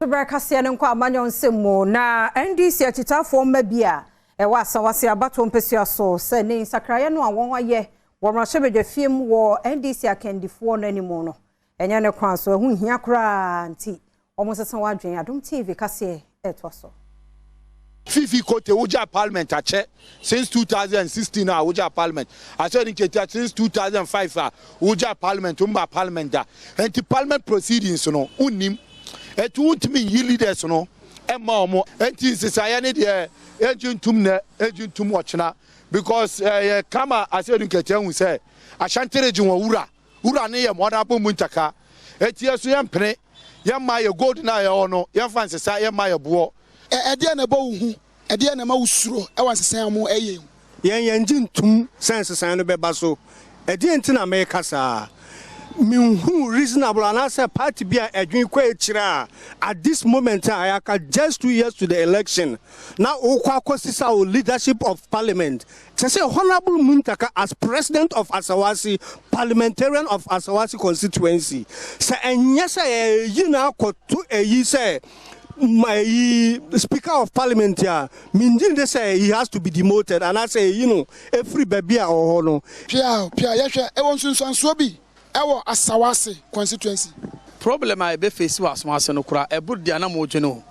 Berɛ kaseɛ no nkɔ amanyɔ nsɛm mu na NDC akyitaafoɔ mma bi a ɛwɔ Asawase abatoɔ mpasua so sɛ ne nsakraeɛ no a wɔn ayɛ wɔ mmarahyɛbadwafie mu wɔ NDC akandifoɔ no anim no, ɛnyɛ ne kwan so, ɛho nhia koraa, nti wɔn sesa wɔn adwene. Adom TV kaseɛ ɛtoa so. Fiifi Kwetey, wogya parliament akyɛ since 2016 a wogya parliament Asiedu Nketia, since 2005 a wogya parliament, womba parliament da, nti parliament proceedings no wonnim, ɛnti wontumi nyi leaders no ɛma ɔmo. Nti nsesaeɛ ne deɛ, ɛgye ntum nɛ, ɛgye ntum ɔkyena, because ɛyɛ kama Asiedu Nketia hu sɛ Ashanti Region wɔ wura, wura ne yɛ Honourable Muntaka. Eti yɛ so yɛmpene, yɛmma yɛ gold na yɛwɔ no, yɛmfa nsesa, yɛmma yɛ boɔ. Ɛdeɛ na ɛbɔ wo hu, ɛdeɛ na ɛma wo suro ɛwɔ nsesan a mo ɛyɛ mu? Yɛn gye ntum sɛ nsesan no bɛba so. Ɛdeɛ nti na mɛka saa? Menhu reasonable anaasɛ party bi a ɛdwen kɔ akyire a at this moment a yɛaka just 2 years to the election na wokɔ akɔsisa wo leadership of parliament, kyɛ sɛ Honorable Muntaka as president of Asawase, parliamentarian of Asawase constituency, sɛ ɛnyɛ sɛ yɛyi na akɔto ɛyi sɛ my speaker of parliament a, mengye de sɛ he has to be demoted anaasɛ ɛyi no ɛfiri baabi a ɔwɔ hɔ no. Pia pia, yɛhwɛ ɛwɔ nsunsuansoɔ bi ɛwɔ Asawase constituency. Problem a ɛbɛ face wɔ Asomase no koraa ɛboro deɛ anam wɔdwene o,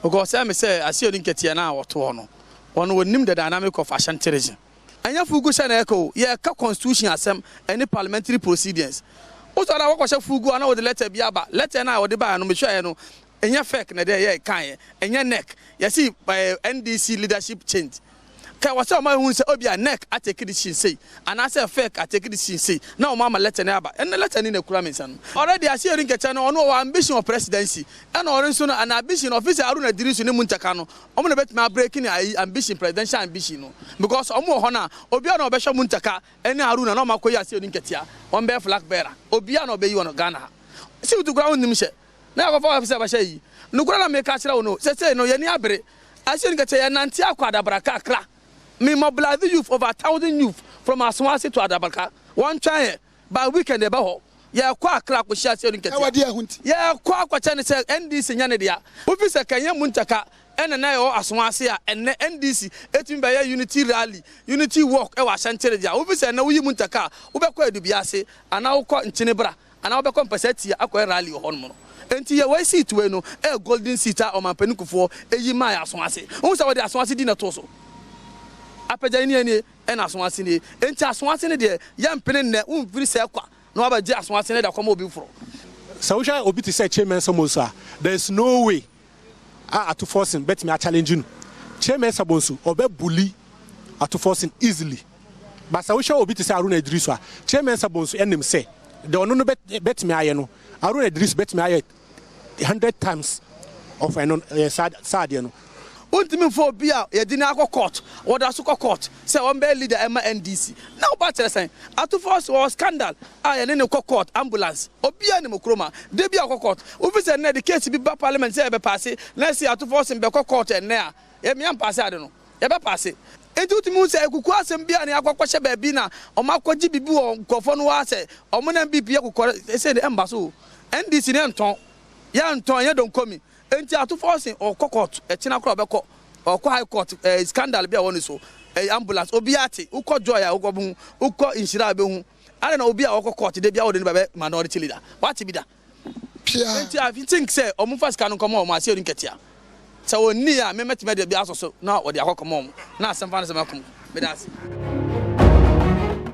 because ɛmi sɛ Asiedu Nketia no a wɔto hɔ no, wɔn wɔnim the dynamic of Ashanti Region. Ɛnyɛ fugu hyɛ na ɛka o, yɛka constitution asɛm ɛne parliamentary proceedings. Wosɔ da wɔkɔhyɛ fugu a na wɔde letter bi aba. Letter no a wɔde baa no, mehwɛɛ no, ɛnyɛ fake na ɛdeɛ yɛ kan yɛ, ɛnyɛ NEC yɛsi NDC leadership change ka wɔ sɛ ɔmo ehu sɛ obi a NEC atake decision sei anaasɛ FEC atake decision sei na ɔmo ama letter no aba. Ɛnna letter ni na ekura mi nsa no already. Asiedu Nketia no, ɔno ɔwɔ ambition of presidency, ɛna ɔno nso no ana ambition office Haruna Iddrisu ne Muntaka no, ɔmo na bɛtumi abreak ne ayi ambition, presidential ambition no, because ɔmo wɔ hɔ na obiara na ɔbɛhwɛ Muntaka ɛne Haruna na ɔmo akɔyi Asiedu Nketia wɔn bɛyɛ flag bearer. Obiara na ɔbɛyi wɔn Ghana ha si wutu kura wɔn nim hyɛ na yɛakɔfa wɔn sɛ bɛhyɛ yi nukura na meka kyerɛ wo no sɛsɛ no, yɛni abere. Asiedu Nketia, yɛnante akɔ Adabraka, Akra. Me mobilize youth, over 1,000 youth from Asawase to Adabraka. Wɔn twɛn yɛ by weekend ɛbɛ hɔ. Yɛkɔ Akra akɔhyia Asiedu Nketia. Ɛwɔ deɛ ɛho nti? Yɛkɔ akɔkyɛ ne sɛ NDC nya ne dea. Wofi sɛ kɛnyɛ Muntaka ɛna na yɛwɔ Asawase a ɛnɛ NDC etumi bɛyɛ unity rally, unity walk ɛwɔ Ashanti Region. Wofi sɛ ɛnɛ woyi Muntaka a, wobɛkɔ Edubiase anaa wokɔ Nkyene Bra anaa wobɛkɔ Mpɛsɛ Tia akɔyɛ rally wɔ hɔnom no. Nti yɛ wɔ seat wei no, ɛyɛ golden seat a ɔmampanin Kufuor eyi maa yɛ Asawase. Wohu sɛ wɔde Asawase di na to so apagya ni nie, ɛna Asawase nie. Nti Asawase no deɛ, yɛmpene nnɛ womfiri sɛ kwa na wabɛgye Asawase no de akɔma obi foforɔ. Sɛ wohwɛ obi te sɛ Chairman Bonsu a, there is no way a Ato Forson bɛtumi achallenge no. Chairman Bonsu ɔbɛ Ato Forson easily, but sɛ wohwɛ obi te sɛ Haruna Iddrisu a, Chairman Bonsu ɛnim sɛ deɛ ɔno no bɛtumi ayɛ no, Haruna Iddrisu bɛtumi ayɛ 100 times of ɛno ɛyɛ saa adeɛ no. Wontumi mfa obi a yɛde ne akɔ court, wɔda so kɔ court sɛ wɔn bɛyɛ leader ɛma NDC na woba kyerɛ sɛn? Ato Forson wɔ scandal a yɛne ne kɔ court, ambulance obiara ne mu kurom a de bi akɔ court. Wofi sɛ nnɛ de case bi ba parliament sɛ yɛbɛpass na ɛsi Ato Forson bɛkɔ court ɛnnɛ a, yɛmia mpass ade no, yɛbɛpass. Nti wotumi hu sɛ ekuku asɛm bi a ne akɔkɔhyɛ baabi na ɔmo akɔgye bibi wɔ nkurɔfoɔ no hɔ sɛ ɔmo na NPP akokɔ ɛsɛ de ɛmba so. NDC ne ntɔn yɛntɔn, ɛnyɛ dɔnkɔmi. Nti Ato Forson ɔkɔ court ɛkyina koraa, ɔbɛkɔ, ɔkɔ high court. Scandal bi a ɛwɔ ne so, ambulance obiara te, wokɔ Joy a wokɔ bɛhu, wokɔ Nhyira a bɛhu ada na obi a ɔkɔ court de bi a wɔde ne ba bɛ minority leader wate bi da. Pia. Nti I think sɛ ɔmo fa sika no nkɔmɔ ɔmo Asiedu Nketia sɛ wɔnni a, mɛmɛtumi de bi asɔ so na wɔde akɔ kɔmɔ ɔmo na asɛm fa no sɛ mɛkɔm meda ase.